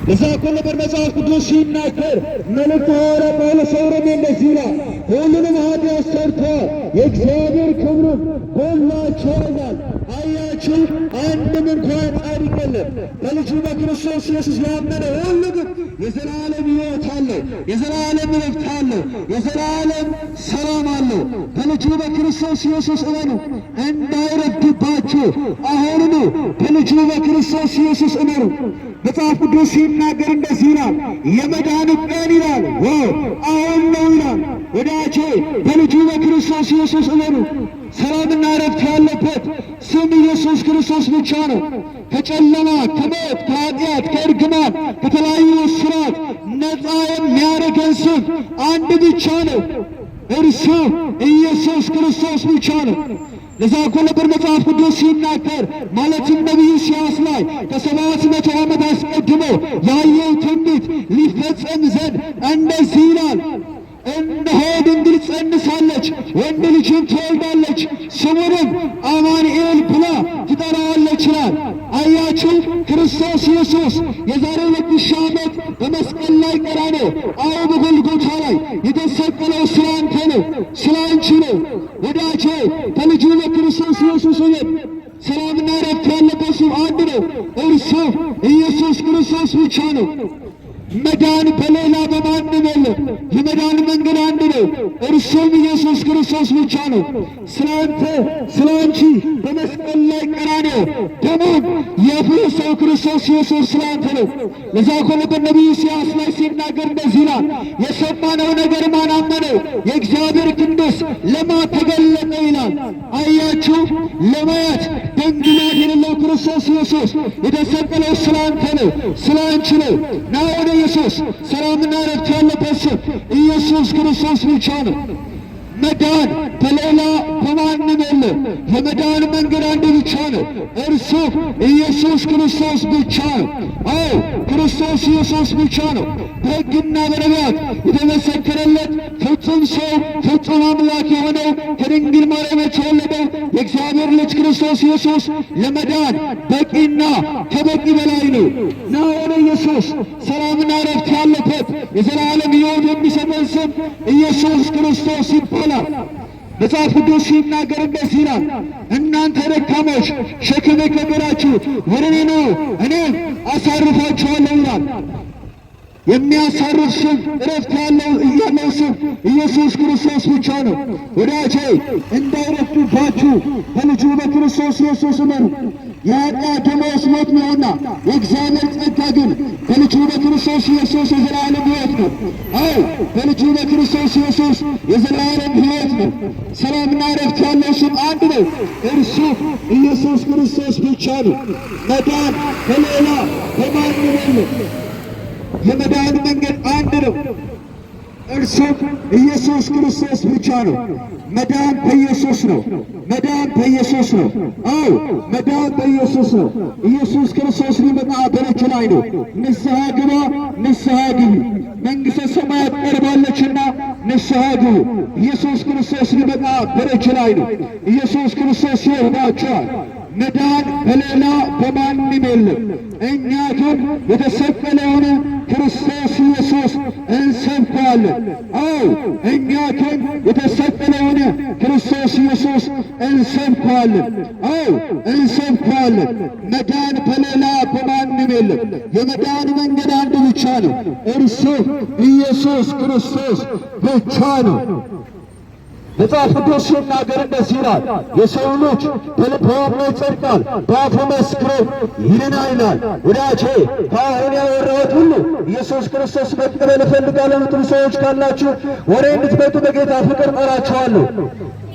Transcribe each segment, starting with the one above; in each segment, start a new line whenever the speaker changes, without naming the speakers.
ለዛ እኮ ነበር መጽሐፍ ቅዱስ ሲናገር መልእክተ ሐዋርያ ጳውሎስ ሮሜ እንደዚህ ይላል፣ ሁሉንም ኃጢአት ሰርተዋል፣ የእግዚአብሔር ክብርም ጎድሏቸዋል። አያችሁ፣ አንድም እንኳን ጻድቅ የለም። በልጁ በክርስቶስ ኢየሱስ ያመነ ሁሉ ግን የዘላለም ሕይወት አለው፣ የዘላለም ዕረፍት አለው፣ የዘላለም ሰላም አለው። በልጁ በክርስቶስ ኢየሱስ እመኑ፣ እንዳይረፍድባችሁ አሁኑኑ በልጁ በክርስቶስ ኢየሱስ እመኑ። መጽሐፍ ቅዱስ ሲናገር እንደዚህ ይላል፣ የመዳን ቀን ይላል፣ wow አሁን ነው ይላል። ወዳጄ በልጁ በክርስቶስ ኢየሱስ እመኑ። ሰላምና ዕረፍት ያለበት ስም ኢየሱስ ክርስቶስ ብቻ ነው። ከጨለማ፣ ከሞት፣ ከኃጢአት፣ ከእርግማን፣ ከተለያዩ እስራት ነፃ የሚያደርገን ስም አንድ ብቻ ነው። እርሱ ኢየሱስ ክርስቶስ ብቻ ነው። ለዛ እኮ ነበር መጽሐፍ ቅዱስ ሲናገር ማለትም ነቢዩ ኢሳይያስ ላይ ከ700 ዓመት አስቀድሞ ያየው ትንቢት ሊፈጸም ዘንድ እንደዚህ ይላል፣ እነሆ ድንግል ጸንሳለች፣ ወንድ ልጅም ትወልዳለች፣ ስሙንም አማኑኤል ብላ ትጠራዋለች ይላል። አያችሁ፣ ክርስቶስ ኢየሱስ የዛሬ 2000 ዓመት በመስቀል ላይ ቀራንዮ፣ አዎ በጎልጎታ ላይ የተሰቀለው ስለ አንተ ነው፣ ስለ አንቺ ነው። ወዳጄ በልጁ በክርስቶስ ኢየሱስ እመን። ሰላምና ዕረፍት ያለበት ስም አንድ ነው፣ እርሱ ኢየሱስ ክርስቶስ ብቻ ነው። መዳን በሌላ በማንም የለም። የመዳን መንገድ አንድ ነው፣ እርሱም ኢየሱስ ክርስቶስ ብቻ ነው። ስለ አንተ ስለ አንቺ በመስቀል ላይ ቀራንዮ ደሙን ያፈሰሰው ክርስቶስ ኢየሱስ ስለ አንተ ነው። ለዛ እኮ ነበር ነቢዩ ኢሳይያስ ላይ ሲናገር እንደዚህ ይላል፣ የሰማነው ነገር ማን አመነው? የእግዚአብሔር ክንድስ ለማን ተገለጠ ይላል። አያችሁ፣ ለማየት ደምግባት የሌለው ክርስቶስ ኢየሱስ የተሰቀለው ስለ አንተ ነው፣ ስለ አንቺ ነው። ና ወደ ኢየሱስ። ሰላምና ዕረፍት ያለበት ስም ኢየሱስ ክርስቶስ ብቻ ነው። መዳን በሌላ በማንም የለም። የመዳን መንገድ አንድ ብቻ ነው፣ እርሱ ኢየሱስ ክርስቶስ ብቻ ነው። አዎ ክርስቶስ ኢየሱስ ብቻ ነው። በሕግና በነቢያት የተመሰከረለት ፍጹም ሰው ፍጹም አምላክ የሆነው ከድንግል ማርያም የተወለደው የእግዚአብሔር ልጅ ክርስቶስ ኢየሱስ ለመዳን በቂና ከበቂ በላይ ነው። ና ወደ ኢየሱስ። ሰላምና ዕረፍት ያለበት የዘላለም ሕይወት የሚሰጠን ስም ኢየሱስ ክርስቶስ ይባላል። መጽሐፍ ቅዱስ ሲናገር እንደዚህ ይላል፣ እናንተ ደካሞች ሸክም የከበዳችሁ ወደ እኔ ኑ፣ እኔም አሳርፋችኋለሁ ይላል። የሚያሳርፍ ስም፣ ዕረፍት ያለው ስም ኢየሱስ ክርስቶስ ብቻ ነው። ወዳጄ እንዳይረፍድባችሁ በልጁ በክርስቶስ ኢየሱስ እመኑ። የኃጢአት ደመወዝ ሞት ነውና የእግዚአብሔር ጸጋ ግን በልጁ በክርስቶስ ኢየሱስ የዘላለም ሕይወት ነው። አዎ በልጁ በክርስቶስ ኢየሱስ የዘላለም ሕይወት ነው። ሰላምና ዕረፍት ያለው ስም አንድ ነው፣ እርሱ ኢየሱስ ክርስቶስ ብቻ ነው። መዳን በሌላ በማንም የለም። የመዳን መንገድ አንድ ነው፣ እርሱም ኢየሱስ ክርስቶስ ብቻ ነው። መዳን በኢየሱስ ነው። መዳን በኢየሱስ ነው። አዎ መዳን በኢየሱስ ነው። ኢየሱስ ክርስቶስ ሊመጣ በደጅ ላይ ነው። ንስሐ ግባ፣ ንስሐ ግቢ። መንግሥተ ሰማያት ቀርባለችና ንስሐ ግቡ። ኢየሱስ ክርስቶስ ሊመጣ በደጅ ላይ ነው። ኢየሱስ ክርስቶስ ይወዳችኋል። መዳን በሌላ በማንም የለም። እኛ ግን የተሰቀለውን ክርስቶስ ኢየሱስ እንሰብከዋለን። አዎ እኛ ግን የተሰቀለውን ክርስቶስ ኢየሱስ እንሰብከዋለን። አዎ እንሰብከዋለን። መዳን በሌላ በማንም የለም። የመዳን መንገድ አንድ ብቻ ነው፣ እርሱ ኢየሱስ ክርስቶስ ብቻ ነው። መጽሐፍ ቅዱስ ሲናገር እንደዚህ ይላል፣ የሰው ልጅ በልቡ አምኖ ይጸድቃል፣ በአፉ መስክሮ ይድናል ይላል። ወዳጄ ከአሁን ያወራሁት ሁሉ ኢየሱስ ክርስቶስ መቀበል እፈልጋለሁ የምትሉ ሰዎች ካላችሁ ወደ እንድትመጡ በጌታ ፍቅር ጠራችኋለሁ።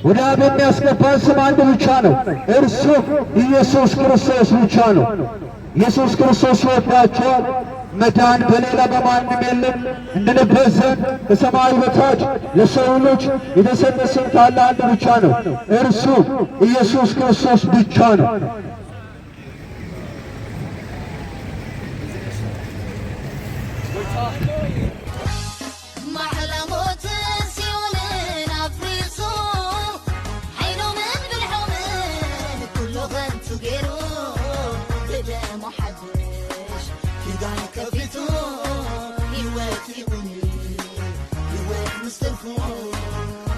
ወደ አብ የሚያስገባን ስም አንድ ብቻ ነው፣ እርሱ ኢየሱስ ክርስቶስ ብቻ ነው። ኢየሱስ ክርስቶስ ይወዳችኋል። መዳን በሌላ በማንም የለም። እንድንበት ዘንድ ከሰማይ በታች ለሰው ልጅ የተሰጠ ስም ካለ አንድ ብቻ ነው፣ እርሱ ኢየሱስ ክርስቶስ ብቻ ነው።
ኪዳን ከፊቱ።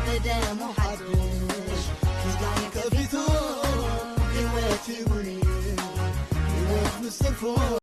በደሙ።